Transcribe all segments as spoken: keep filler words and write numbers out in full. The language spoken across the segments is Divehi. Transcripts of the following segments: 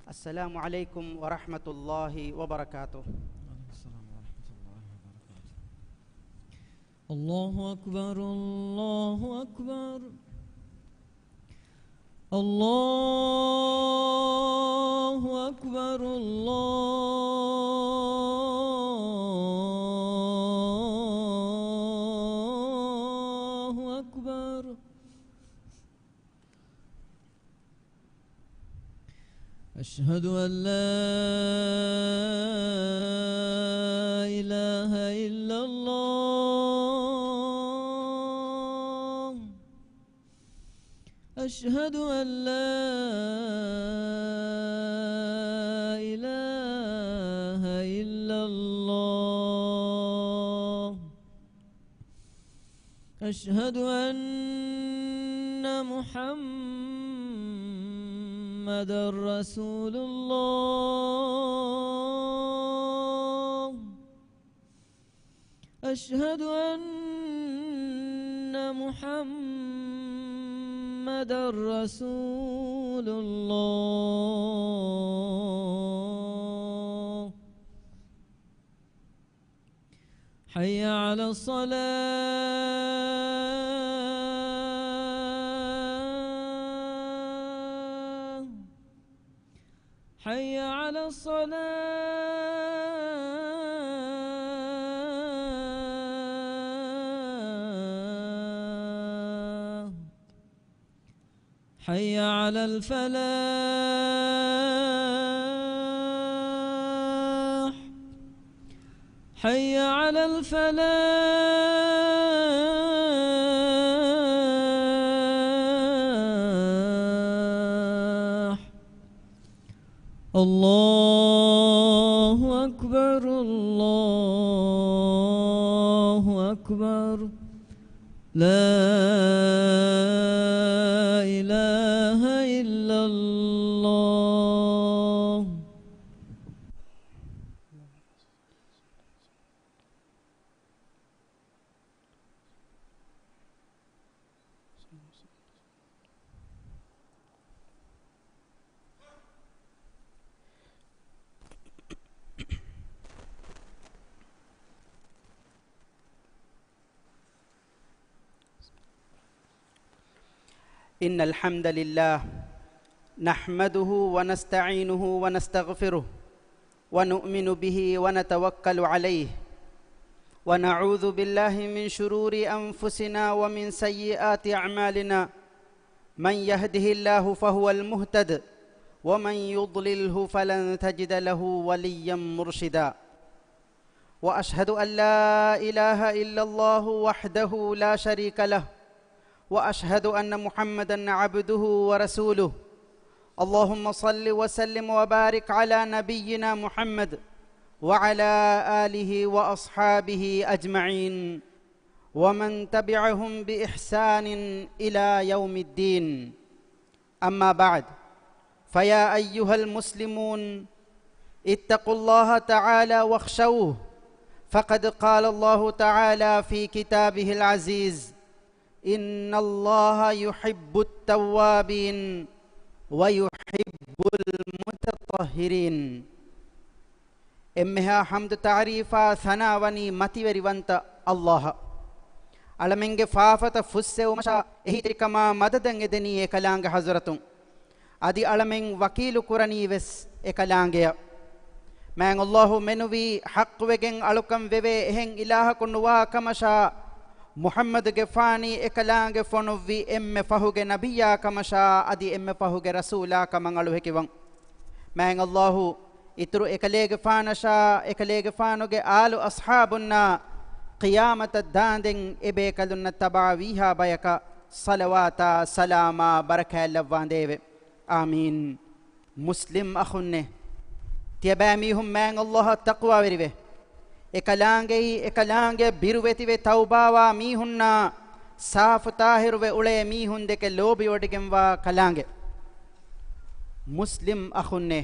السلام عليكم ورحمة الله وبركاته. وعليكم السلام ورحمة الله وبركاته. الله أكبر، الله أكبر. الله أكبر، الله أكبر. أشهد أن لا إله إلا الله. أشهد أن لا إله إلا الله. أشهد أن محمدا رسول الله. أشهد أن محمدا رسول الله. حي على الصلاة. حي على الصلاة. حي على الفلاح. حي على الفلاح. الله أكبر، الله أكبر. لا إله إلا الله. إن الحمد لله نحمده ونستعينه ونستغفره ونؤمن به ونتوكل عليه ونعوذ بالله من شرور أنفسنا ومن سيئات أعمالنا. من يهده الله فهو المهتد ومن يضلله فلن تجد له وليا مرشدا. وأشهد أن لا إله إلا الله وحده لا شريك له، وأشهد أن محمدا عبده ورسوله. اللهم صل وسلم وبارك على نبينا محمد وعلى آله وأصحابه أجمعين ومن تبعهم بإحسان إلى يوم الدين. أما بعد، فيا أيها المسلمون، اتقوا الله تعالى واخشوه، فقد قال الله تعالى في كتابه العزيز: إن الله يحب التوابين ويحب المتطهرين. އެންމެހާ ޙަމްދު ތަޢުރީފާ ސަނާވަނީ މަތިވެރިވަންތަ ﷲ އަށް. އަޅަމެންގެ ފާފަތައް ފުއްސެވުމަށާ އެހީތެރިކަމާ މަދަދަށް އެދެނީ އެކަލާނގެ ޙަޟްރަތުން. އަދި އަޅަމެން ވަކީލުކުރަނީވެސް އެކަލާނގެއަށް. މާތް ﷲ މެނުވީ ޙައްޤުވެގެން އަޅުކަން ވެވޭ އެހެން އިލާހަކު ނުވާ ކަމަށާ، މުޙައްމަދުގެފާނީ އެކަލާނގެ ފޮނުއްވި އެންމެ ފަހުގެ ނަބިއްޔާ ކަމަށާ އަދި އެންމެ ފަހުގެ ރަސޫލާ ކަމަށް އަޅުހެކިވަން. މާތް ﷲ އިތުރު އެކަލޭގެފާނަށާ އެކަލޭގެފާނުގެ އާލު އަޞްޙާބުންނާ ޤިޔާމަތަށް ދާނދެން އެބޭކަލުންނަށް ތަބާވީހާ ބަޔަކަށް ޞަލަވާތާ ސަލާމާ ބަރަކާތް ލައްވާނދޭވެ. އާމީން. މުސްލިމް އަޚުންނޭ، ތިޔަބައިމީހުން މާތް ﷲ އަށް ތަޤްވާވެރިވެ. އެކަލާނގެއީ އެކަލާނގެ ބިރުވެތިވެ ތައުބާވާ މީހުންނާ ސާފު ޠާހިރުވެ އުޅޭ މީހުންދެކެ ލޯބިވޮޑިގެންވާ ކަލާނގެ. މުސްލިމް އަޚުންނޭ،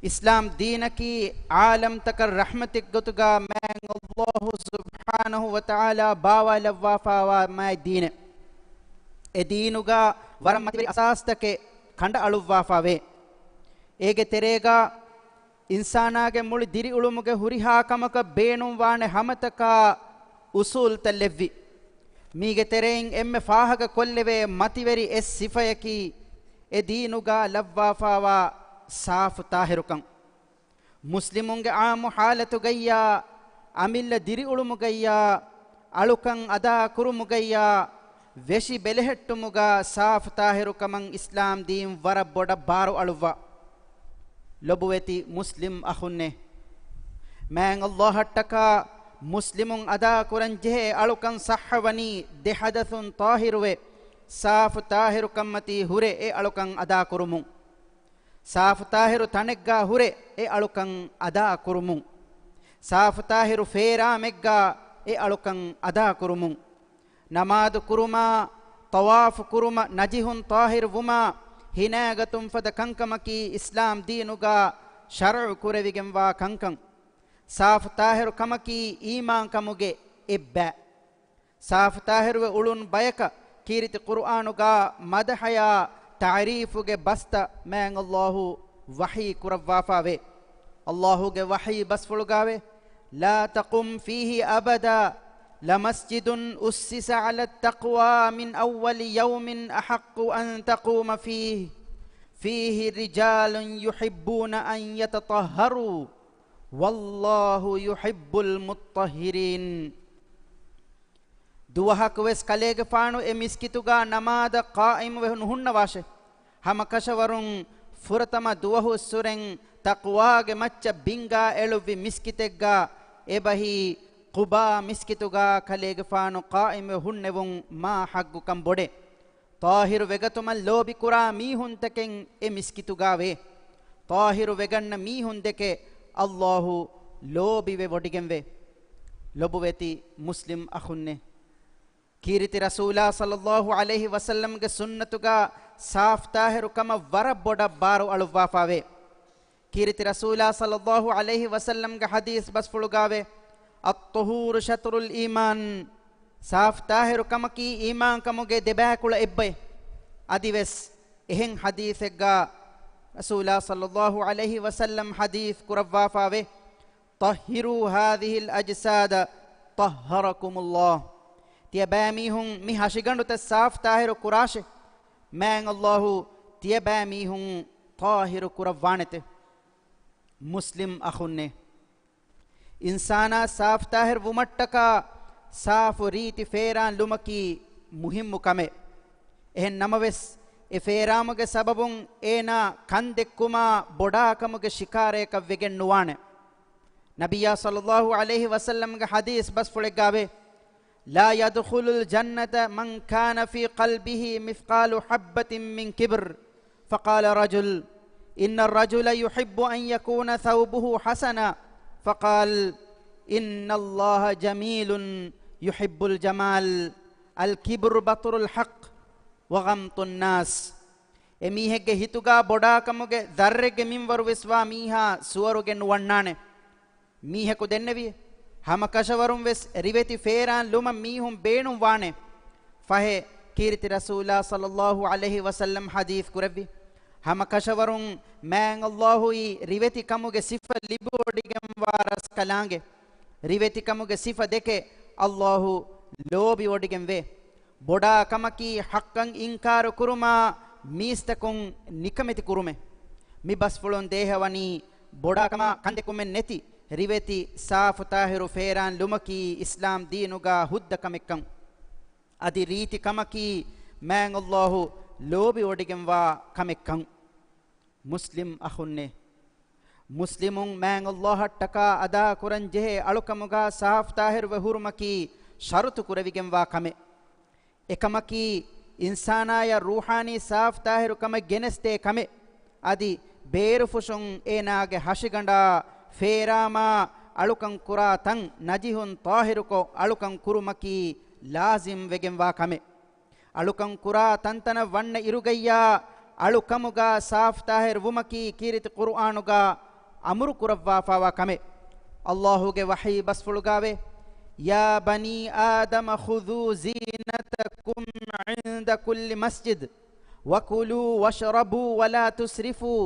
އިސްލާމް ދީނަކީ ޢާލަމްތަކަށް ރަޙްމަތެއްގޮތުގާ މާތް ﷲ ސުބްޙާނަހޫ ވަތަޢާލާ ބާވާލައްވާފާވާ މާތް ދީނެއް. އެ ދީނުގާ ވަރަށް މަތިވެރި އަސާސްތަކެއް ކަނޑައަޅުއްވާފާވޭ. އޭގެ ތެރޭގަ އިންސާނާގެ މުޅި ދިރިއުޅުމުގެ ހުރިހާ ކަމަކަށް ބޭނުންވާނެ ހަމަތަކާ އުސޫލްތައް ލެއްވި. މީގެ ތެރެއިން އެންމެ ފާހަގަ ކޮށްލެވޭ މަތިވެރި އެއް ސިފަޔަކީ، އެ ދީނުގަ ލައްވާފާވާ ސާފު ތާހިރުކަން. މުސްލިމުންގެ އާއްމު ޙާލަތުގައްޔާ، އަމިއްލަ ދިރިއުޅުމުގައްޔާ، އަޅުކަން އަދާ ކުރުމުގައްޔާ، ވެށި ބެލެހެއްޓުމުގަ ސާފު ތާހިރުކަމަށް އިސްލާމް ދީން ވަރަށް ބޮޑަށް ބާރު އަޅުއްވާ. ލޮބުވެތި މުސްލިމް އަޚުންނޭ! މާތް ﷲ އަށްޓަކާ މުސްލިމުން އަދާ ކުރަން ޖެހޭ އަޅުކަން ޞައްޙަވަނީ ދެ ޙަދަޘުން ޠާހިރުވެ، ސާފު ތާހިރުކަންމަތީ ހުރެ އެ އަޅުކަން އަދާ ކުރުމުން. ސާފު ތާހިރު ތަނެއްގަ ހުރެ އެ އަޅުކަން އަދާ ކުރުމުން. ސާފު ތާހިރު ފޭރާމެއްގަ އެ އަޅުކަން އަދާ ކުރުމުން. ނަމާދު ކުރުމާ، ޠަވާފު ކުރުމަށް ނަޖިހުން ޠާހިރު ވުމާ، ހިނާގަތުން ފަދަ ކަންކަމަކީ އިސްލާމް ދީނުގަ ޝަރުޢު ކުރެވިގެންވާ ކަންކަން. ސާފު ތާހިރު ކަމަކީ އީމާން ކަމުގެ އެއްބައި. ސާފު ތާހިރުވެ އުޅުން ބަޔަކަށް ކީރިތި ޤުރުއާނުގަ މަދަޙަޔާ ތަޢުރީފުގެ ބަސްތައް މާތް ﷲ ވަޙީ ކުރައްވާފާވޭ. ﷲގެ ވަޙީ ބަސްފުޅުގަވޭ، لا تقم فيه أبدا لمسجد أسس على التقوى من أول يوم أحق أن تقوم فيه فيه رجال يحبون أن يتطهروا والله يحب المطهرين. ދުވަހަކުވެސް ކަލޭގެފާނު އެ މިސްކިތުގަ ނަމާދަށް ޤާއިމުވެ ނުހުންނަވާށެ. ހަމަކަށަވަރުން ފުރަތަމަ ދުވަހުއްސުރެން ތަޤްވާގެ މައްޗަށް ބިންގާ އެޅުއްވި މިސްކިތެއްގަ އެބަހީ، ޤުބާ މިސްކިތުގަ ކަލޭގެފާނު ޤާއިމުވެ ހުންނެވުން މާ ޙައްޤުކަން ބޮޑޭ. ޠާހިރު ވެގަތުމަށް ލޯބިކުރާ މީހުންތަކެއް އެ މިސްކިތުގަ ވޭ. ޠާހިރު ވެގަންނަ މީހުން ދެކެ ﷲ ލޯބިވެވޮޑިގެންވޭ. ލޮބުވެތި މުސްލިމް އަޚުންނޭ! ކީރިތި ރަސޫލާ ޞައްލައްލާހު ޢަލައިހި ވަސައްލަމްގެ ސުންނަތުގަ ސާފު ތާހިރު ކަމަށް ވަރަށް ބޮޑަށް ބާރު އަޅުއްވާފާވޭ. ކީރިތި ރަސޫލާ ޞައްލައްލާހު ޢަލައިހި ވަސައްލަމްގެ ޙަދީޘް ބަސްފުޅުގަވޭ، الطهور شطر الإيمان، ސާފު ތާހިރު ކަމަކީ އީމާން ކަމުގެ ދެބައިކުޅަ އެއްބައެއް. އަދިވެސް އެހެން ޙަދީޘެއްގަ ރަސޫލާ ޞައްލައްލާހު ޢަލައިހި ވަސައްލަމް ޙަދީޘް ކުރައްވާފާވޭ، طهروا هذه الأجساد طهركم الله. ތިޔަބައިމީހުން މި ހަށިގަނޑުތައް ސާފު ތާހިރު ކުރާށެ. މާތް ﷲ ތިޔަބައިމީހުން ޠާހިރު ކުރައްވާނެތެ. މުސްލިމް އަޚުންނޭ! އިންސާނާ ސާފު ތާހިރު ވުމަށްޓަކާ ސާފު ރީތި ފޭރާން ލުމަކީ މުހިއްމު ކަމެއް. އެހެން ނަމަވެސް، އެ ފޭރާމުގެ ސަބަބުން އޭނާ ކަންދެއްކުމާ ބޮޑާކަމުގެ ޝިކާރަޔަކަށް ވެގެން ނުވާނެ. ނަބިއްޔާ ޞައްލައްލާހު ޢަލައިހި ވަސައްލަމްގެ ޙަދީޘް ބަސްފުޅެއްގަވޭ، لا يدخل الجنة من كان في قلبه مثقال حبة من كبر. فقال رجل، إن الرجل يحب أن يكون ثوبه حسنا. فقال، إن الله جميل يحب الجمال. الكبر بطر الحق وغمط الناس. އެމީހެއްގެ ހިތުގަ ބޮޑާކަމުގެ ޛައްރެއްގެ މިންވަރު ވެސް ވާ މީހާ ސުވަރުގެ ނުވަންނާނެ. މީހަކު ދެންނެވި، ހަމަކަށަވަރުން ވެސް ރިވެތި ފޭރާން ލުމަށް މީހުން ބޭނުން ވާނެ. ފަހެ، ކީރިތި ރަސޫލާ ޞައްލައްލާހު ޢަލައިހި ވަސައްލަމް ޙަދީޘް ކުރެއްވި، ހަމަކަށަވަރުން މާތް ﷲ އީ ރިވެތި ކަމުގެ ސިފަ ލިބިވޮޑިގެންވާ ރަސްކަލާނގެ. ރިވެތި ކަމުގެ ސިފަ ދެކެ ﷲ ލޯބިވޮޑިގެންވޭ. ބޮޑާ ކަމަކީ ޙައްޤަށް އިންކާރު ކުރުމާ މީސްތަކުން ނިކަމެތި ކުރުމެ. މި ބަސްފުޅުން ދޭހަވަނީ ބޮޑާ ކަމާ ކަންދެއްކުމެއް ނެތި ރިވެތި ސާފު ތާހިރު ފޭރާން ލުމަކީ އިސްލާމް ދީނުގަ ހުއްދަ ކަމެއްކަން. އަދި ރީތި ކަމަކީ މާތް ﷲ ލޯބިވޮޑިގެންވާ ކަމެއްކަން. މުސްލިމް އަޚުންނޭ! މުސްލިމުން މާތް ﷲ އަށްޓަކާ އަދާ ކުރަން ޖެހޭ އަޅުކަމުގަ ސާފު ތާހިރުވެ ހުރުމަކީ ޝަރުތު ކުރެވިގެންވާ ކަމެއް. އެކަމަކީ، އިންސާނާޔަށް ރޫޙާނީ ސާފު ތާހިރު ކަމެއް ގެނެސްދޭ ކަމެއް. އަދި ބޭރުފުށުން އޭނާގެ ހަށިގަނޑާ، ފޭރާމާ، އަޅުކަން ކުރާ ތަން ނަޖިހުން ޠާހިރުކޮށް އަޅުކަން ކުރުމަކީ ލާޒިމް ވެގެންވާ ކަމެއް. އަޅުކަން ކުރާ ތަންތަނަށް ވަންނަ އިރުގައްޔާ، އަޅުކަމުގަ ސާފު ތާހިރު ވުމަކީ ކީރިތި ޤުރުއާނުގަ އަމުރު ކުރައްވާފާވާ ކަމެއް. ﷲގެ ވަޙީ ބަސްފުޅުގަވޭ، يا بني آدم خذوا زينتكم عند كل مسجد وكلوا واشربوا ولا تسرفوا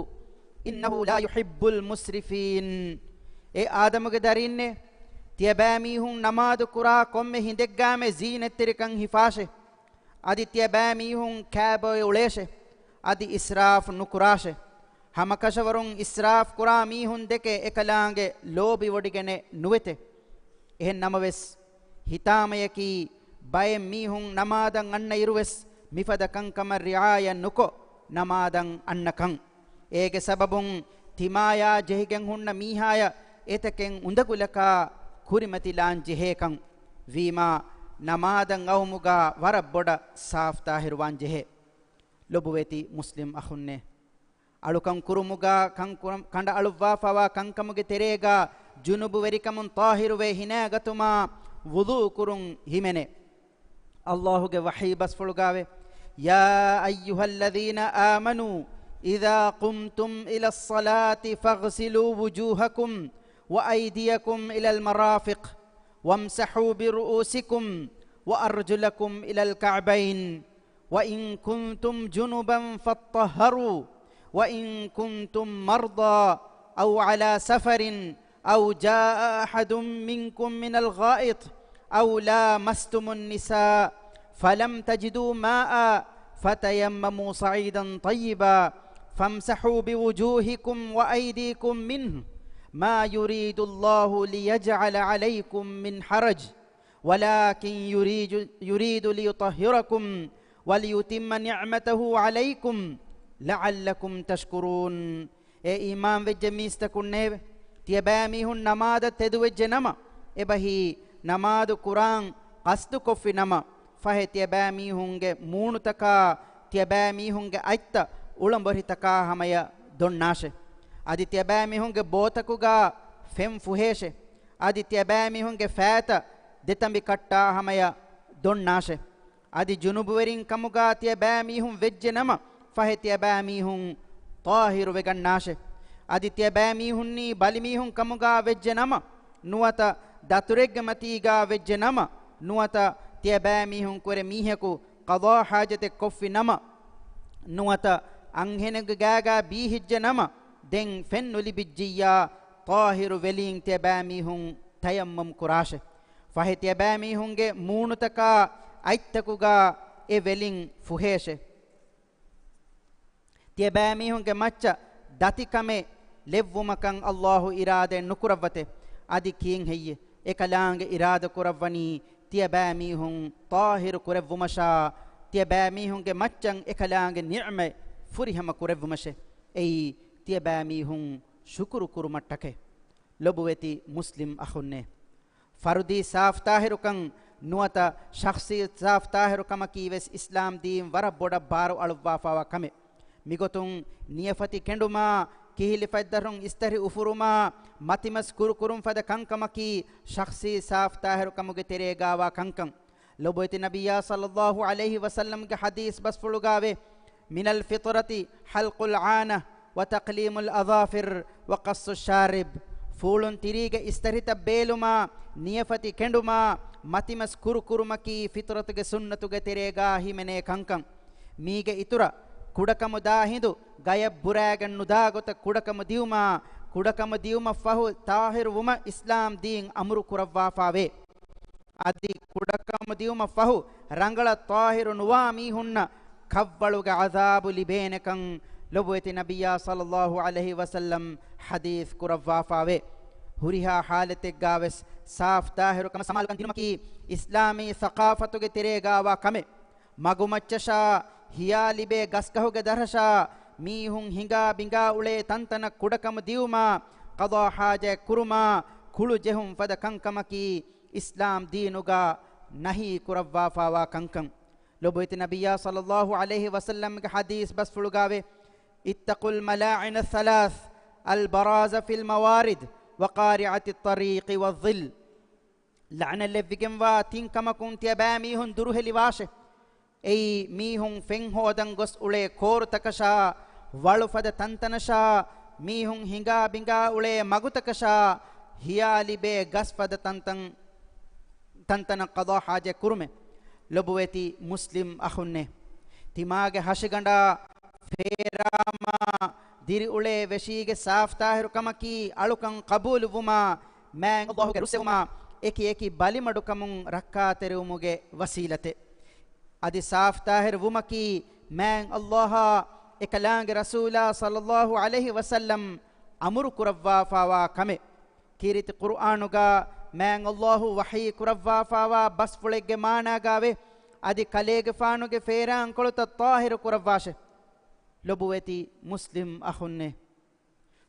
إنه لا يحب المسرفين. އޭ އާދަމުގެ ދަރީންނޭ، ތިޔަބައިމީހުން ނަމާދު ކުރާ ކޮންމެ ހިނދެއްގާމެ ޒީނަތްތެރިކަން ހިފާށޭ. އަދި ތިޔަބައިމީހުން ކާބޮއެ އުޅޭށޭ. އަދި އިސްރާފު ނުކުރާށޭ. ހަމަކަށަވަރުން އިސްރާފު ކުރާ މީހުން ދެކެ އެކަލާނގެ ލޯބިވޮޑިގެނެއް ނުވެތެ. އެހެން ނަމަވެސް، ހިތާމަޔަކީ ބައެއް މީހުން ނަމާދަށް އަންނަ އިރުވެސް މިފަދަ ކަންކަމަށް ރިޢާޔަތް ނުކޮށް ނަމާދަށް އަންނަކަން. އޭގެ ސަބަބުން ތިމާޔާ ޖެހިގެން ހުންނަ މީހާޔަށް އެތަކެއް އުނދަގުލަކާ ކުރިމަތިލާން ޖެހޭކަން. ވީމާ، ނަމާދަށް އައުމުގާ ވަރަށް ބޮޑަށް ސާފްތާހިރުވާން ޖެހޭ. ލޮބުވެތި މުސްލިމް އަޚުންނޭ! އަޅުކަން ކުރުމުގާ ކަން ކުރަން، ކަނޑައަޅުއްވާފަވާ ކަންކަމުގެ ތެރޭގާ ޖުނުބުވެރިކަމުން ޠާހިރުވެ ހިނާގަތުމާ ވުޟޫ ކުރުން ހިމެނޭ. އައްލާހުގެ ވަޙީ ބަސްފުޅުގާވޭ، يا أيها الذين آمنوا إذا قمتم إلى الصلاة فاغسلوا وجوهكم وأيديكم إلى المرافق وامسحوا برؤوسكم وأرجلكم إلى الكعبين وإن كنتم جنبا فاطهروا وإن كنتم مرضى أو على سفر أو جاء أحد منكم من الغائط أو لامستم النساء فلم تجدوا ماء فتيمموا صعيدا طيبا فامسحوا بوجوهكم وأيديكم منه ما يريد الله ليجعل عليكم من حرج ولكن يريد، يريد ليطهركم وليتم نعمته عليكم لعلكم تشكرون. އޭ އީމާންވެއްޖެ މީސްތަކުންނޭވެ! ތިޔަބައިމީހުން ނަމާދަށް ތެދުވެއްޖެ ނަމަ، އެބަހީ ނަމާދު ކުރާން ޤަޞްދުކޮށްފި ނަމަ، ފަހެ ތިޔަބައިމީހުންގެ މޫނުތަކާ، ތިޔަބައިމީހުންގެ އަތްތައް އުޅަނބޮށިތަކާ ހަމަޔަށް ދޮންނާށެ. އަދި ތިޔަބައިމީހުންގެ ބޯތަކުގާ ފެން ފުހޭށެ. އަދި ތިޔަބައިމީހުންގެ ފައިތައް ދެތަނބި ކައްޓާ ހަމަޔަށް ދޮންނާށެ. އަދި ޖުނުބުވެރިން ކަމުގާ ތިޔަބައިމީހުން ވެއްޖެ ނަމަ، ފަހެ ތިޔަބައިމީހުން ޠާހިރު ވެގަންނާށެ. އަދި ތިޔަބައިމީހުންނީ ބަލިމީހުން ކަމުގާ ވެއްޖެ ނަމަ، ނުވަތަ ދަތުރެއްގެ މަތީގާ ވެއްޖެ ނަމަ، ނުވަތަ ތިޔަބައިމީހުން ކުރެ މީހަކު ޤަޟާ ޙާޖަތެއް ކޮށްފި ނަމަ، ނުވަތަ އަންހެނެއްގެ ގާގާ ބީހިއްޖެ ނަމަ، ދެން ފެން ނުލިބިއްޖިއްޔާ، ޠާހިރު ވެލިން ތިޔަބައިމީހުން ތަޔައްމަމް ކުރާށެ. ފަހެ ތިޔަބައިމީހުންގެ މޫނުތަކާ އަތްތަކުގާ އެ ވެލިން ފުހޭށެ. ތިޔަބައިމީހުންގެ މައްޗަށް ދަތިކަމެއް ލެއްވުމަކަށް އައްލާހު އިރާދައެއް ނުކުރައްވަތެ. އަދި ކީން ހެއްޔެ؟ އެކަލާނގެ އިރާދަ ކުރައްވަނީ ތިޔަބައިމީހުން ޠާހިރު ކުރެއްވުމަށާ، ތިޔަބައިމީހުންގެ މައްޗަށް އެކަލާނގެ ނިޢުމަތް ފުރިހަމަ ކުރެއްވުމަށެ. އެއީ ތިޔަބައިމީހުން ޝުކުރު ކުރުމަށްޓަކައި. ލޮބުވެތި މުސްލިމް އަޚުންނޭ! ފަރުދީ ސާފްތާހިރުކަން ނުވަތަ ޝަޚްޞީ ސާފްތާހިރުކަމަކީ ވެސް އިސްލާމް ދީން ވަރަށް ބޮޑަށް ބާރު އަޅުއްވާފަވާ ކަމެއް. މިގޮތުން ނިޔަފަތި ކެނޑުމާ، ކިހިލި ފަތްދަށުން އިސްތަށި އުފުރުމާ، މަތިމަސް ކުރުކުރުން ފަދަ ކަންކަމަކީ ޝަޚްޞީ ސާފްތާހިރުކަމުގެ ތެރޭގާވާ ކަންކަން. ލޮބުވެތި ނަބިއްޔާ ޞައްލައްލާހު ޢަލައިހި ވަސައްލަމްގެ ޙަދީޘް ބަސްފުޅުގާވޭ، من الفطرة حلق العانة وتقليم الأظافر وقص الشارب. ފޫޅުން ތިރީގެ އިސްތަށިތައް ބޭލުމާ، ނިޔަފަތި ކެނޑުމާ، މަތިމަސް ކުރުކުރުމަކީ ފިޠުރަތުގެ ސުންނަތުގެ ތެރޭގާ ހިމެނޭ ކަންކަން. މީގެ އިތުރަށް، ކުޑަކަމު ދާ ހިނދު ގަޔަށް ބުރާގެން ނުދާ ގޮތަށް ކުޑަކަމު ދިއުމާ، ކުޑަކަމު ދިއުމަށް ފަހު ޠާހިރު ވުމަށް އިސްލާމް ދީން އަމުރު ކުރައްވާފާވޭ. އަދި ކުޑަކަމު ދިއުމަށް ފަހު ރަނގަޅަށް ޠާހިރު ނުވާ މީހުންނަށް ކަށްވަޅުގެ ޢަޛާބު ލިބޭނެކަން ލޮބުވެތި ނަބިއްޔާ ޞައްލައްލާހު ޢަލައިހި ވަސައްލަމް ޙަދީޘް ކުރައްވާފާވޭ. ހުރިހާ ޙާލަތެއްގާވެސް ސާފް ޠާހިރުކަމަށް ސަމާލުކަން ދިނުމަކީ އިސްލާމީ ސަޤާފަތުގެ ތެރޭގާވާ ކަމެއް. މަގުމައްޗަށާ، ހިޔާ ލިބޭ ގަސްގަހުގެ ދަށަށާ، މީހުން ހިނގާ ބިނގާ އުޅޭ ތަންތަނަށް ކުޑަކަމު ދިއުމާ، ޤަޟާ ޙާޖަތް ކުރުމާ، ކުޅު ޖެހުން ފަދަ ކަންކަމަކީ އިސްލާމް ދީނުގަ ނަހީ ކުރައްވާފާވާ ކަންކަން. ލޮބުވެތި ނަބިއްޔާ ޞައްލައްލާހު ޢަލައިހި ވަސައްލަމްގެ ޙަދީޘް ބަސްފުޅުގާވޭ، اتقوا الملاعن الثلاث البراز في الموارد وقارعة الطريق والظل. ލަޢުނަތް ލެއްވިގެންވާ ތިން ކަމަކުން ތިޔަބައިމީހުން ދުރުހެލިވާށެ. އެއީ، މީހުން ފެން ހޯދަން ގޮސް އުޅޭ ކޯރުތަކަށާ، ވަޅު ފަދަ ތަންތަނަށާ، މީހުން ހިނގާ ބިނގާ އުޅޭ މަގުތަކަށާ، ހިޔާ ލިބޭ ގަސް ފަދަ ތަންތަން، ތަންތަނަށް ޤަޟާ ޙާޖަތް ކުރުމެ. ލޮބުވެތި މުސްލިމް އަޚުންނޭ! ތިމާގެ ހަށިގަނޑާ ފޭރާމާ، ދިރިއުޅޭ ވެށީގެ ސާފްތާހިރުކަމަކީ އަޅުކަން ޤަބޫލުވުމާ، މާތް ﷲ ގެ ރުއްސެވުމާ، އެކި އެކި ބަލިމަޑުކަމުން ރައްކާތެރިވުމުގެ ވަސީލަތެއް. އަދި ސާފްތާހިރު ވުމަކީ މާތް ﷲ އާ އެކަލާނގެ ރަސޫލާ ޞައްލަﷲ ޢަލައިހި ވަސައްލަމް އަމުރު ކުރައްވާފާވާ ކަމެއް. ކީރިތި ޤުރުއާނުގާ މާތް ﷲ ވަޙީ ކުރައްވާފާވާ ބަސްފުޅެއްގެ މާނާގާވޭ، އަދި ކަލޭގެފާނުގެ ފޭރާންކޮޅުތައް ޠާހިރު ކުރައްވާށޭ. ލޮބުވެތި މުސްލިމް އަޚުންނޭ!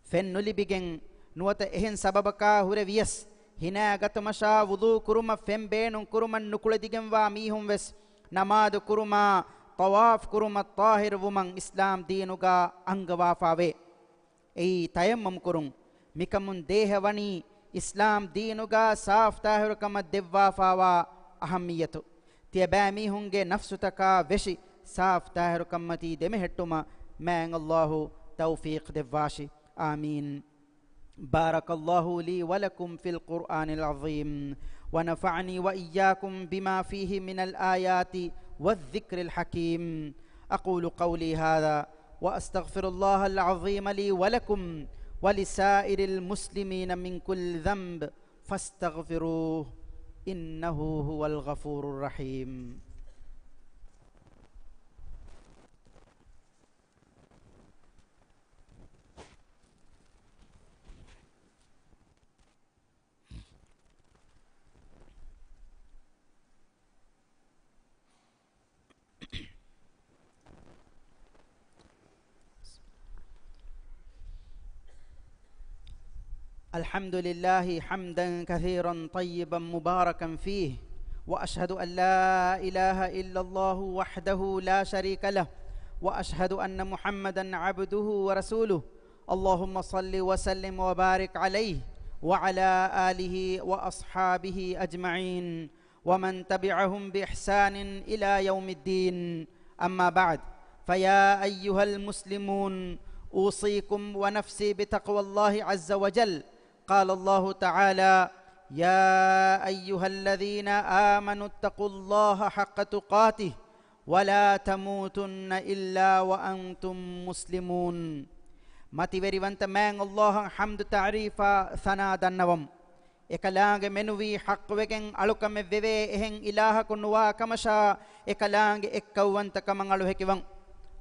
ފެން ނުލިބިގެން ނުވަތަ އެހެން ސަބަބަކާ ހުރެ ވިޔަސް، ހިނާ ގަތުމަށާ ވުޟޫ ކުރުމަށް ފެން ބޭނުން ކުރުމަށް ނުކުޅެދިގެންވާ މީހުން ވެސް، ނަމާދު ކުރުމާ، ޠަވާފް ކުރުމަށް ޠާހިރު ވުމަށް އިސްލާމް ދީނުގާ އަންގަވާފާވޭ. އެއީ ތަޔައްމަމް ކުރުން. މިކަމުން ދޭހަ ވަނީ އިސްލާމް ދީނުގާ ސާފްތާހިރުކަމަށް ދެއްވާފާވާ އަހައްމިއްޔަތު. ތިޔަބައިމީހުންގެ ނަފްސުތަކާ ވެށި ސާފްތާހިރުކަންމަތީ ދެމެހެއްޓުމަށް މާތް ﷲ ތައުފީޤް ދެއްވާށި. آمين. بارك الله لي ولكم في القرآن العظيم، ونفعني وإياكم بما فيه من الآيات والذكر الحكيم. أقول قولي هذا وأستغفر الله العظيم لي ولكم ولسائر المسلمين من كل ذنب فاستغفروه إنه هو الغفور الرحيم. الحمد لله حمدا كثيرا طيبا مباركا فيه، وأشهد أن لا إله إلا الله وحده لا شريك له، وأشهد أن محمدا عبده ورسوله. اللهم صل وسلم وبارك عليه وعلى آله وأصحابه أجمعين، ومن تبعهم بإحسان إلى يوم الدين. أما بعد، فيا أيها المسلمون، أوصيكم ونفسي بتقوى الله عز وجل. قال الله تعالى: يا أيها الذين آمنوا اتقوا الله حق تقاته ولا تموتن إلا وأنتم مسلمون. މަތިވެރިވަންތަ މާތް ﷲ އަށް ޙަމްދު ތަޢުރީފާ ސަނާ ދަންނަވަމު. އެކަލާނގެ މެނުވީ ޙައްޤުވެގެން އަޅުކަމެއް ވެވޭ އެހެން އިލާހަކު ނުވާ ކަމަށާ، އެކަލާނގެ އެއްކައުވަންތަކަމަށް އަޅު ހެކިވަން.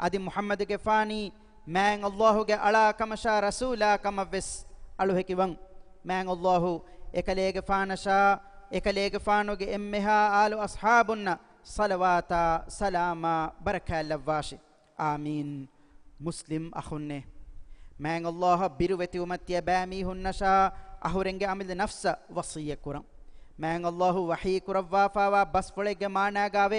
އަދި މުޙައްމަދުގެފާނީ މާތް ﷲ ގެ އަޅާ ކަމަށާ ރަސޫލާ ކަމަށް ވެސް އަޅު ހެކިވަން. މާތް ﷲ އެކަލޭގެފާނަށާ، އެކަލޭގެފާނުގެ އެންމެހާ އާލު އަޞްޙާބުންނަށް ޞަލަވާތާ ސަލާމާ ބަރަކާތް ލައްވާށި. އާމީން. މުސްލިމް އަޚުންނޭ! މާތް ﷲ އަށް ބިރުވެތިވުމަށް ތިޔަބައިމީހުންނަށާ އަހުރެންގެ އަމިއްލަ ނަފްސަށް ވަޞިއްޔަތް ކުރަން. މާތް ﷲ ވަޙީ ކުރައްވާފާވާ ބަސްފުޅެއްގެ މާނާގާވޭ،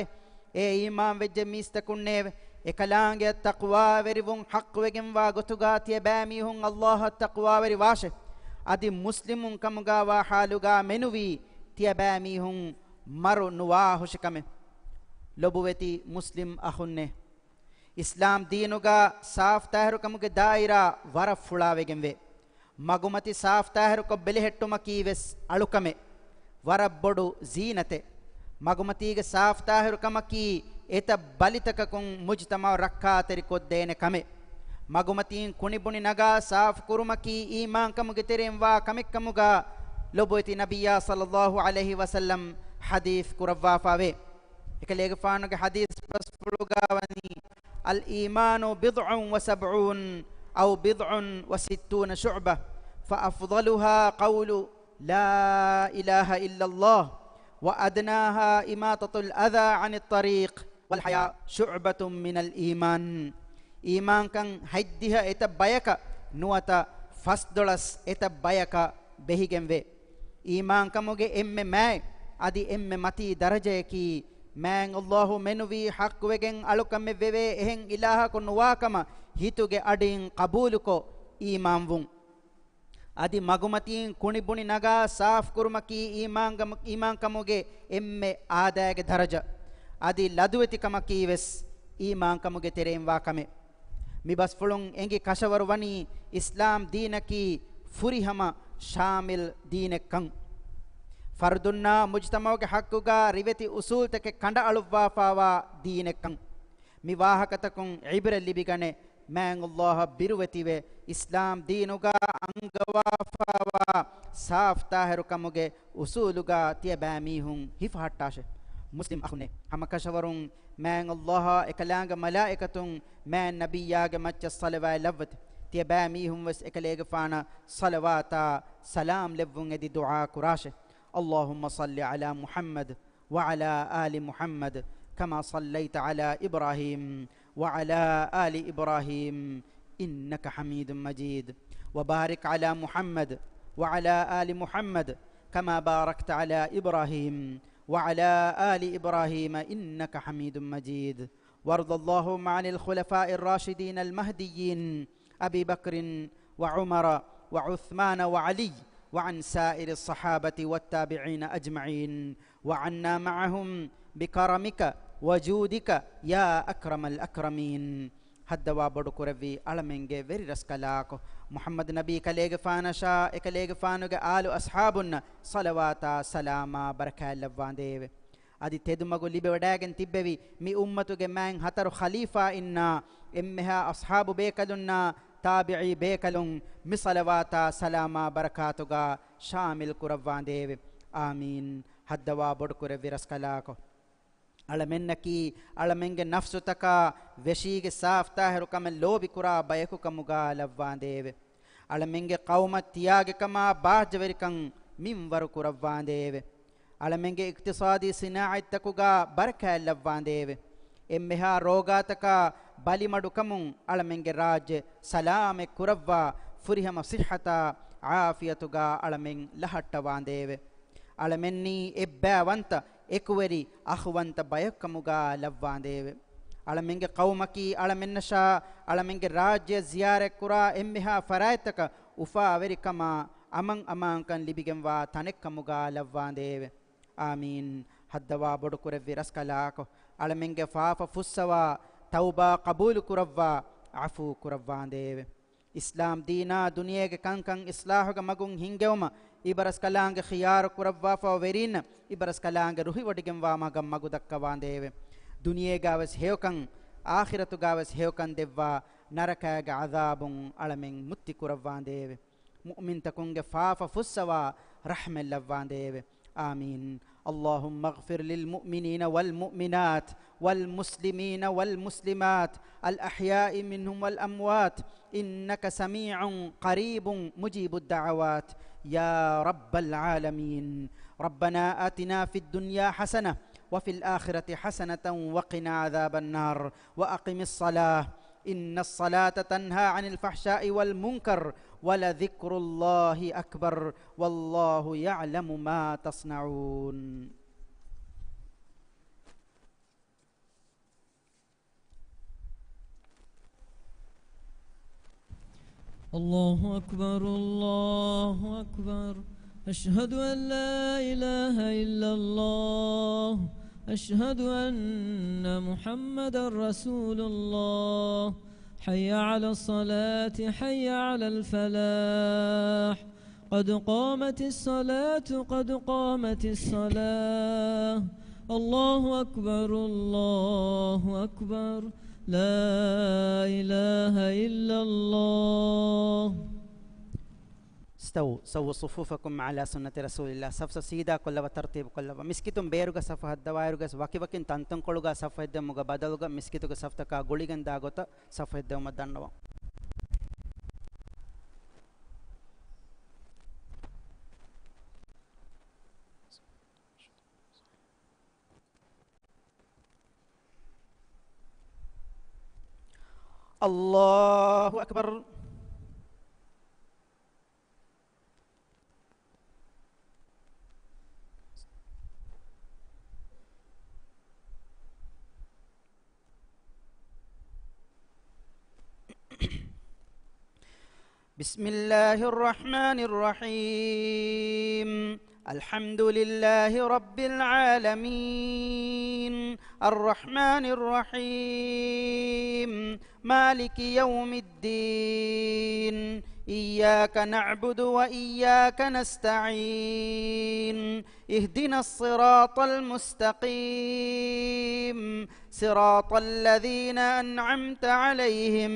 އޭ އީމާންވެއްޖެ މީސްތަކުންނޭވެ! އެކަލާނގެއަށް ތަޤްވާވެރިވުން ޙައްޤުވެގެންވާ ގޮތުގާ ތިޔަބައިމީހުން ﷲ އަށް ތަޤްވާވެރިވާށެ. އަދި މުސްލިމުން ކަމުގާވާ ޙާލުގާ މެނުވީ ތިޔަބައިމީހުން މަރު ނުވާ ހުށިކަމެއް. ލޮބުވެތި މުސްލިމް އަޚުންނޭ! އިސްލާމް ދީނުގާ ސާފްތާހިރުކަމުގެ ދާއިރާ ވަރަށް ފުޅާވެގެންވޭ. މަގުމަތި ސާފްތާހިރުކޮށް ބެލެހެއްޓުމަކީ ވެސް އަޅުކަމެއް، ވަރަށް ބޮޑު ޒީނަތެއް. މަގުމަތީގެ ސާފްތާހިރުކަމަކީ އެތައް ބަލިތަކަކުން މުޖުތަމަޢު ރައްކާތެރިކޮށްދޭނެ ކަމެއް. މަގުމަތީން ކުނިބުނި ނަގާ ސާފުކުރުމަކީ އީމާންކަމުގެ ތެރެއިން ވާ ކަމެއްކަމުގާ ލޮބުވެތި ނަބިއްޔާ ޞައްލައްލާހު ޢަލައިހި ވަސައްލަމް ޙަދީޘް ކުރައްވާފާވޭ. އެކަލޭގެފާނުގެ ޙަދީޘް ބަސްފުޅުގާ ވަނީ، الإيمان بضع وسبعون أو بضع وستون شعبة، فأفضلها قول لا إله إلا الله، وأدناها إماطة الأذى عن الطريق، والحياء شعبة من الإيمان. އީމާންކަން ހަތްދިހަ އެތައް ބަޔަކަށް ނުވަތަ ފަސްދޮޅަސް އެތައް ބަޔަކަށް ބެހިގެންވޭ. އީމާންކަމުގެ އެންމެ މާތް އަދި އެންމެ މަތީ ދަރަޖަޔަކީ، މާތް ﷲ މެނުވީ ޙައްޤުވެގެން އަޅުކަމެއް ވެވޭ އެހެން އިލާހަކު ނުވާކަމަށް ހިތުގެ އަޑިން ޤަބޫލުކޮށް އީމާންވުން. އަދި މަގުމަތީން ކުނިބުނި ނަގާ ސާފުކުރުމަކީ އީމާންގަ-، އީމާންކަމުގެ އެންމެ އާދައިގެ ދަރަޖަ. އަދި ލަދުވެތިކަމަކީ ވެސް އީމާންކަމުގެ ތެރެއިން ވާ ކަމެއް. މި ބަސްފުޅުން އެނގި ކަށަވަރު ވަނީ އިސްލާމް ދީނަކީ ފުރިހަމަ ޝާމިލް ދީނެއްކަން. ފަރުދުންނާ މުޖުތަމަޢުގެ ޙައްޤުގާ ރިވެތި އުޞޫލްތަކެއް ކަނޑައަޅުއްވާފާވާ ދީނެއްކަން. މި ވާހަކަތަކުން ޢިބްރަތް ލިބިގަނެ، މާތް ﷲ އަށް ބިރުވެތިވެ، އިސްލާމް ދީނުގާ އަންގަވާފައިވާ ސާފްތާހިރުކަމުގެ އުސޫލުގާ ތިޔަބައިމީހުން ހިފަހައްޓާށެ. މުސްލިމް އަޚުންނޭ، ހަމަކަށަވަރުން މާތް ﷲ އާ އެކަލާނގެ މަލާއިކަތުން މާތް ނަބިއްޔާގެ މައްޗަށް ޞަލަވާތް ލައްވަތި. ތިޔަބައިމީހުން ވެސް އެކަލޭގެފާނަށް ޞަލަވާތާ ސަލާމް ލެއްވުން އެދި ދުޢާ ކުރާށެ. اللهم صل على محمد وعلى آل محمد كما صليت على إبراهيم وعلى آل إبراهيم إنك حميد مجيد. وبارك على محمد وعلى آل محمد كما باركت على إبراهيم وعلى آل إبراهيم إنك حميد مجيد. وارض اللهم عن الخلفاء الراشدين المهديين أبي بكر وعمر وعثمان وعلي وعن سائر الصحابة والتابعين أجمعين وعنا معهم بكرمك وجودك يا أكرم الأكرمين. ހައްދަވާ ބޮޑުކުރެއްވި އަޅަމެންގެ ވެރި ރަސްކަލާކޮ މުޙައްމަދު ނަބީ ކަލޭގެފާނަށާ އެކަލޭގެފާނުގެ އާލު އަޞްޙާބުންނަށް ޞަލަވާތާ ސަލާމާ ބަރަކާތް ލައްވާނދޭވެ. އަދި ތެދުމަގު ލިބިވަޑައިގެން ތިއްބެވި މި އުއްމަތުގެ މާތް ހަތަރު ޚަލީފާއިންނާ އެންމެހާ އަޞްޙާބު ބޭކަލުންނާ ތާބިޢީ ބޭކަލުން މި ޞަލަވާތާ ސަލާމާ ބަރަކާތުގާ ޝާމިލް ކުރައްވާނދޭވެ. އާމީން. ހައްދަވާ ބޮޑުކުރެއްވި ރަސްކަލާކޮ އަޅަމެންނަކީ އަޅަމެންގެ ނަފްސުތަކާ ވެށީގެ ސާފްތާހިރުކަމެއް ލޯބިކުރާ ބަޔަކުކަމުގާ ލައްވާނދޭވެ. އަޅަމެންގެ ޤައުމަށް ތިޔާގެކަމާ ބާއްޖަވެރިކަން މިންވަރު ކުރައްވާނދޭވެ. އަޅަމެންގެ އިޤްތިޞާދީ ސިނާޢަތްތަކުގާ ބަރަކާތް ލައްވާނދޭވެ. އެންމެހާ ރޯގާތަކާ ބަލިމަޑުކަމުން އަޅަމެންގެ ރާއްޖެ ސަލާމަތް ކުރައްވާ، ފުރިހަމަ ޞިއްޙަތާ ޢާފިޔަތުގާ އަޅަމެން ލަހައްޓަވާނދޭވެ. އަޅަމެންނީ އެއްބައިވަންތަ، އެކުވެރި، އަޚުވަންތަ ބަޔަކުކަމުގާ ލައްވާނދޭވެ. އަޅަމެންގެ ޤައުމަކީ އަޅަމެންނަށާ އަޅަމެންގެ ރާއްޖެ ޒިޔާރަތްކުރާ އެންމެހާ ފަރާތްތަކަށް އުފާވެރިކަމާ އަމަން އަމާންކަން ލިބިގެންވާ ތަނެއްކަމުގާ ލައްވާނދޭވެ. އާމީން. ހައްދަވާ ބޮޑުކުރެއްވި ރަސްކަލާކޮ، އަޅަމެންގެ ފާފަ ފުއްސަވާ، ތައުބާ ޤަބޫލުކުރައްވާ، ޢަފޫ ކުރައްވާނދޭވެ. އިސްލާމް ދީނާ ދުނިޔޭގެ ކަންކަން އިޞްލާޙުގެ މަގުން ހިންގެވުމަށް އިބަރަސްކަލާނގެ ޚިޔާރު ކުރައްވާފަ ވެރީންނަށް އިބަރަސްކަލާނގެ ރުހިވޮޑިގެންވާ މަގަށް މަގު ދައްކަވާނދޭވެ. ދުނިޔޭގާވެސް ހެޔޮކަން، އާޚިރަތުގާވެސް ހެޔޮކަން ދެއްވާ، ނަރަކައިގެ ޢަޛާބުން އަޅަމެން މުއްތި ކުރައްވާނދޭވެ. މުއުމިންތަކުންގެ ފާފަ ފުއްސަވާ، ރަޙްމަތް ލައްވާނދޭވެ. آمين. اللهم اغفر للمؤمنين والمؤمنات والمسلمين والمسلمات الأحياء منهم والأموات إنك سميع قريب مجيب الدعوات يا رب العالمين. ربنا آتنا في الدنيا حسنة وفي الآخرة حسنة وقنا عذاب النار. وأقم الصلاة إن الصلاة تنهى عن الفحشاء والمنكر ولذكر الله أكبر والله يعلم ما تصنعون. الله أكبر، الله أكبر. أشهد أن لا إله إلا الله. أشهد أن محمدا رسول الله. حي على الصلاة، حي على الفلاح. قد قامت الصلاة، قد قامت الصلاة. الله أكبر، الله أكبر. لا إله إلا الله. استووا، سووا صفوفكم على سنة رسول الله. ސަފްސަފް ސީދާ ކޮށްލަވާ، ތަރްތީބު ކޮށްލަވާ. މިސްކިތުން ބޭރުގަ ސަފު ހައްދަވާއިރުގަސް ވަކިވަކިން ތަންތަންކޮޅުގަ ސަފު ހެއްދެވުމުގެ ބަދަލުގަ މިސްކިތުގެ ސަފުތަކާ ގުޅިގެންދާ ގޮތަށް ސަފު ހެއްދެވުމަށް ދަންނަވަން. الله أكبر. بسم الله الرحمن الرحيم. الحمد لله رب العالمين. الرحمن الرحيم. مالك يوم الدين. إياك نعبد وإياك نستعين. اهدنا الصراط المستقيم. صراط الذين أنعمت عليهم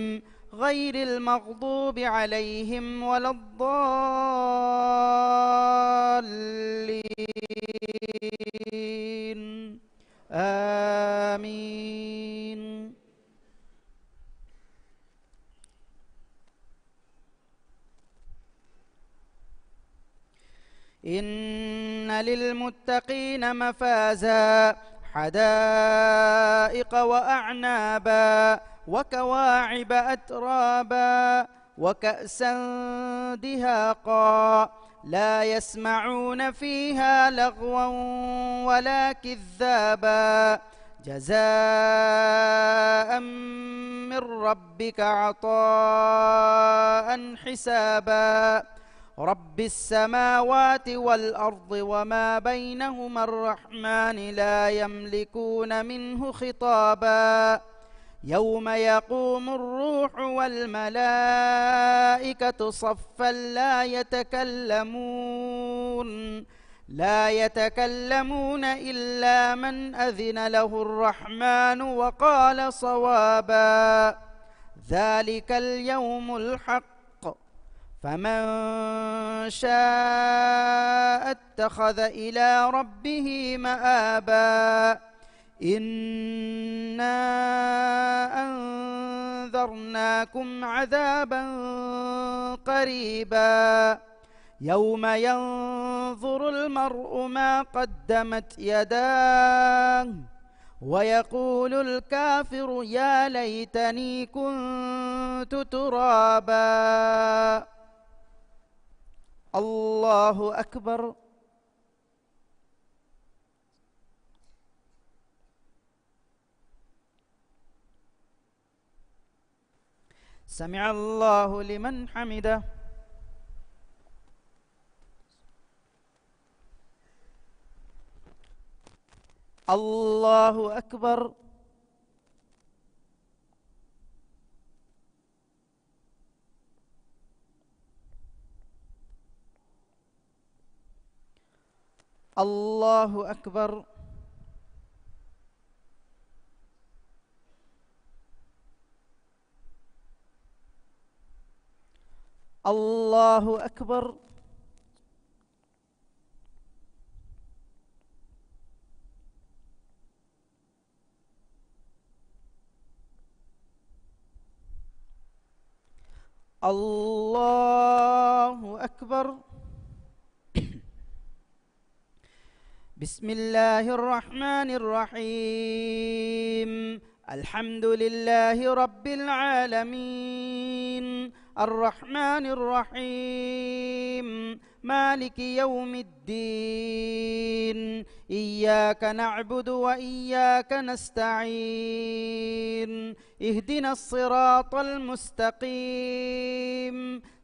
غير المغضوب عليهم ولا الضالين. آمين. إن للمتقين مفازا، حدائق وأعنابا، وكواعب أترابا، وكأسا دهاقا، لا يسمعون فيها لغوا ولا كذابا، جزاء من ربك عطاء حسابا. رب السماوات والأرض وما بينهما الرحمن لا يملكون منه خطابا. يوم يقوم الروح والملائكة صفا لا يتكلمون، لا يتكلمون إلا من أذن له الرحمن وقال صوابا. ذلك اليوم الحق، فمن شاء اتخذ إلى ربه مآبا. إنا أنذرناكم عذابا قريبا. يوم ينظر المرء ما قدمت يداه ويقول الكافر يا ليتني كنت ترابا. الله أكبر. سمع الله لمن حمده. الله أكبر. الله أكبر. الله أكبر. الله أكبر. بسم الله الرحمن الرحيم. الحمد لله رب العالمين. الرحمن الرحيم. مالك يوم الدين. إياك نعبد وإياك نستعين. اهدنا الصراط المستقيم.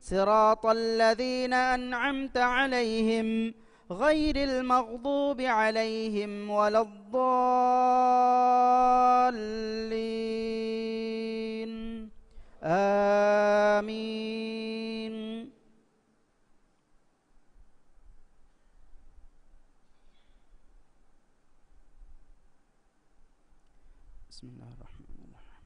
صراط الذين أنعمت عليهم غير المغضوب عليهم ولا الضالين. آمين. بسم الله الرحمن الرحيم.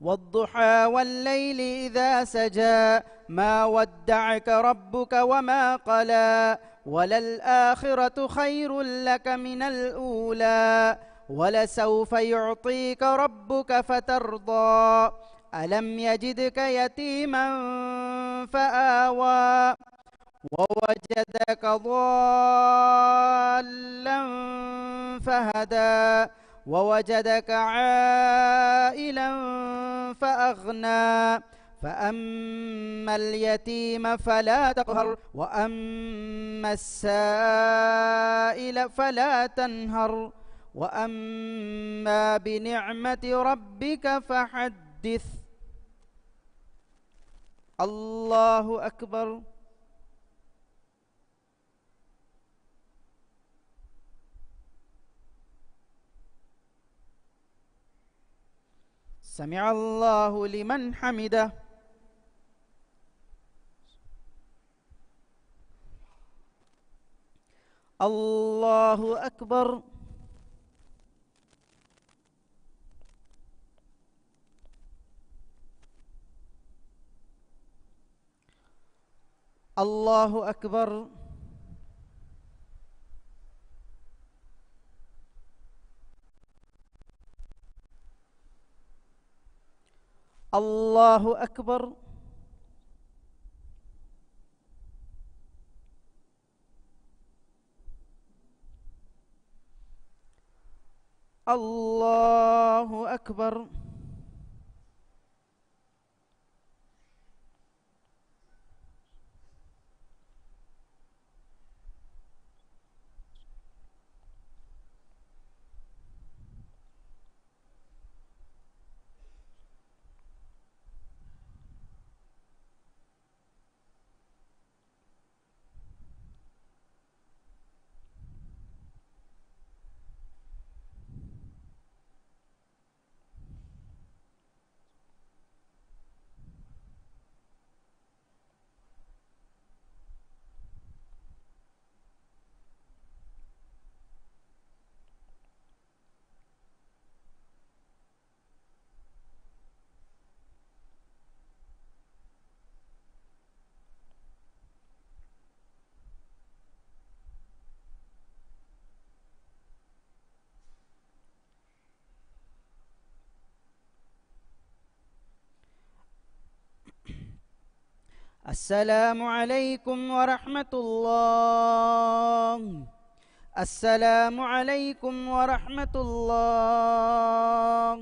والضحى والليل إذا سجى، ما ودعك ربك وما قلى، وللآخرة خير لك من الأولى، ولسوف يعطيك ربك فترضى، ألم يجدك يتيما فآوى، ووجدك ضالا فهدى، ووجدك عائلا فأغنى، فأما اليتيم فلا تقهر، وأما السائل فلا تنهر، وأما بنعمة ربك فحدث. الله أكبر. سمع الله لمن حمده. الله أكبر. الله أكبر. الله أكبر. الله أكبر. السلام عليكم ورحمة الله. السلام عليكم ورحمة الله.